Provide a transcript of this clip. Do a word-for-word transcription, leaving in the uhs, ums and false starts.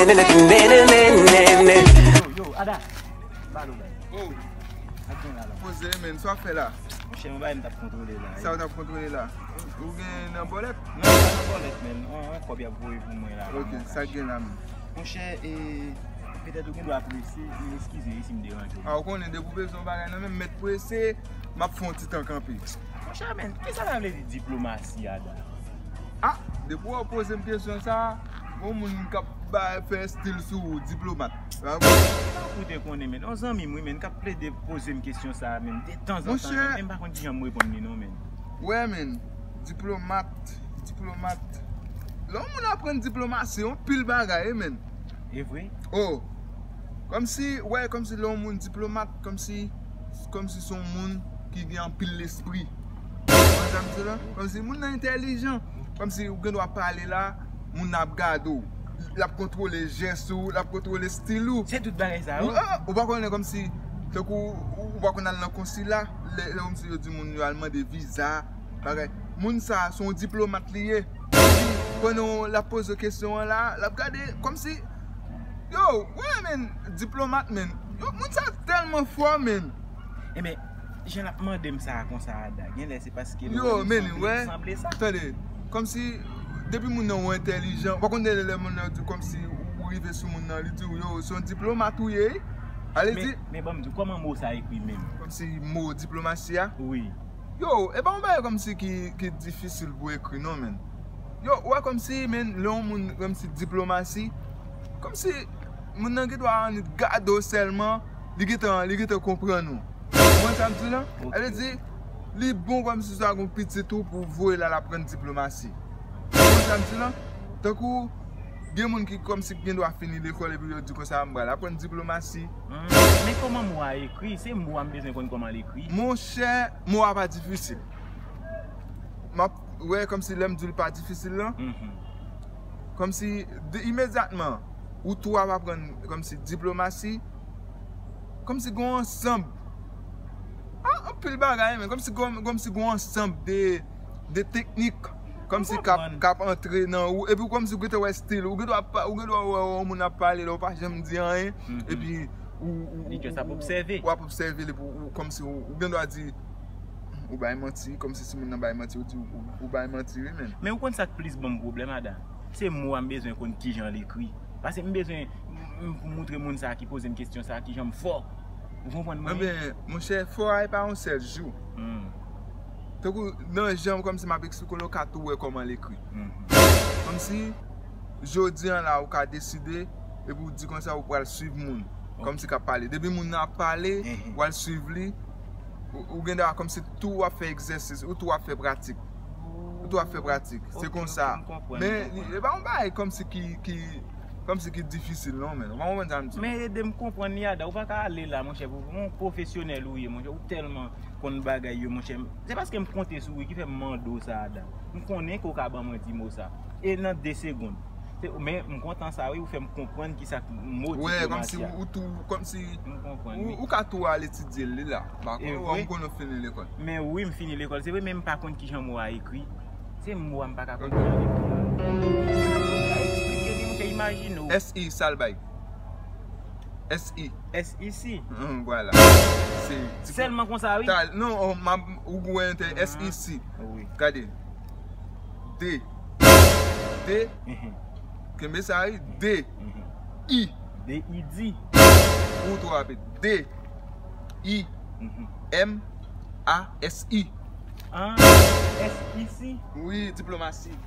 Yo, yo, Ada. Balo, balo. Oh. Sa k gen la, la? Poze, men, sa w ap fè la? Monchè, yon bagay m t ap kontwole la. Sa w t ap kontwole la? Ou gen nan bòlèt? Non, pa nan bòlèt, men. Yon, yon kòb y ap voye pou mwen la. Ok, sa k gen la, men? Monchè, e, petèt ou gen dwa prese, men eskize wi si m deranje w. A, ou konnen, depi w bezwen yon bagay nan men m, mèt prese, m ap fè yon ti tan kanpe. Monchè, men, kisa sa vle di diplomasi, Ada? A, depi w poze m kesyon sa, yon moun k ap bay, fè estil sou ou, diplomat. Ou te konnen, men. Yon zanmi m, wi, men, k ap plede poze m kesyon sa, men, de tanzantan, men, men m pa konn kijan m reponn li, non, men. Wè, men, diplomat, diplomat. Lè yon moun aprann diplomasi, yon pil bagay, wi, men. E vre? Oh, kòmsi, wè, kòmsi lè yon moun diplomat, kòmsi, kòmsi se yon moun ki gen anpil lespri. Ou konprann sa m di la? Kòmsi moun nan entèlijan. Kòmsi ou gen dwa pale la, moun nan ap gade w. L ap kontwole jès ou, l ap kontwole estil ou. Se tout bagay sa yo? Ou, ah, ou pa konnen kòmsi, tankou, ou, ou pa konn al nan konsila, lè, lè kòmsi yo di moun yo al mande viza, bagay. Moun sa, se yon diplomat li ye. Pandan l ap poze kesyon an la, l ap gade kòmsi, yo, wè, men, diplomat, men. Yo, moun sa tèlman fò, men. Enben, jan l ap mande m sa konsa, Ada, genlè se paske l wè m sanble, sanble sa. Tande, kòmsi, depi moun nan ou entèlijan, ou pa konn lè, lè moun nan di kòmsi ou rive sou moun nan, li di w, yo, se yon diplomat ou ye, wi. Ale di. Men, men ban m di w, kòman mo sa ekri menm? Kòmsi mo diplomasi a? Wi. Yo, e pa yon bagay kòmsi ki, ki difisil pou ekri, non, men. Yo, ou wè kòmsi, men, lè yon moun kòmsi diplomasi, kòmsi moun nan gen dwa annik gade w sèlman, li gentan, li gentan konprann ou. Ou konprann sa m di la? Ok. Sa vle di, li bon kòmsi sa gon pitit ou pou voye l al aprann diplomasi. Ou konprann sa m di la? Tankou, gen moun ki kòmsi gen dwa fini lekòl epi yo di konsa, "M pral aprann diplomasi." Hmm, men kòman mo a ekri? Se mo a m bezwen konn kòman l ekri. Monchè, mo a pa difisil. M ap wè kòmsi lè m di l pa difisil lan. Mhm. Kòmsi, de, imedyatman, ou tou ap aprann kòmsi diplomasi, kòmsi gen yon ansanm, ah, anpil bagay, men, kòmsi, kòm, kòmsi gen yon ansanm de, de teknik, kòmsi k ap, k ap antre nan ou, epi kòmsi ou gentan wè estil, ou gen dwa pa, ou gen dwa wè yon moun ap pale la, ou pa janm di anyen, mhm, epi ou, ou, li just ap obsève. Ou ap obsève li, pou ou, kòmsi ou, ou gen dwa di, ou bay manti, kòmsi si moun nan bay manti, ou di ou, ou bay manti, wi, men. Men ou konn sa k plis ban m pwoblèm, Ada? Se mo a m bezwen konn kijan l ekri. Paske m bezwen m, m moutre moun sa ki poze m kesyon sa kijan m fò. Ou konprann mwen? Ebyen, monchè, fò a e pa yon sèl jou. Hmm. Tankou nan jan kòmsi m ap eksplike w la, ou ka tou wè kòman l ekri. Mhm. Kòmsi, jodi an la, ou ka deside, epi ou di konsa, ou pral swiv moun. Ok. Kòmsi k ap pale. Depi moun nan ap pale, mhm, ou al swiv li, ou, ou gen dwa kòmsi tou w ap fè egzèsis, ou tou w ap fè pratik. Ou tou w ap fè pratik. Se konsa. Ok, ok, m konprann, m konprann. Men, e pa yon bagay kòmsi ki, ki, kòmsi ki difisil, non, men. Ou pa konprann sa m di? Men ede m konprann li, Ada. Ou pa ka ale la, monchè, pou yon pwofesyonèl ou ye, monchè. Ou tèlman konn bagay yo, monchè. Se paske m konte sou ou ki fè m mande w sa, Ada. M konnen ke w ka ban mwen ti mo sa. E nan de segonn. Se, men m kontan sa, wi, ou fè m konprann kisa k mo diplomasi a. Wè, kòmsi ou, ou tou, kòmsi ou, ou ka tou al etidye li la. M pa konnen, ou konnen w fini lekòl. Men wi, m fini lekòl, se vre, men m pa konn kijan mo a ekri. Se mo a m pa ka konn kijan l ekri la. Ou ka eksplike li, monchè, imajine w. S I, sa l bay? S I. S I C. Hum, vwala. Se sèlman konsa, wi. Non, oh, m ap, ou wè entè, S I C. Wi. Gade. D. D. Mhm. Kenbe sa, wi. D. Mhm. I. D I D. Ou twò rapid. D. I. Mhm. M. A. S. I. Ah, S I C. Wi, diplomasi.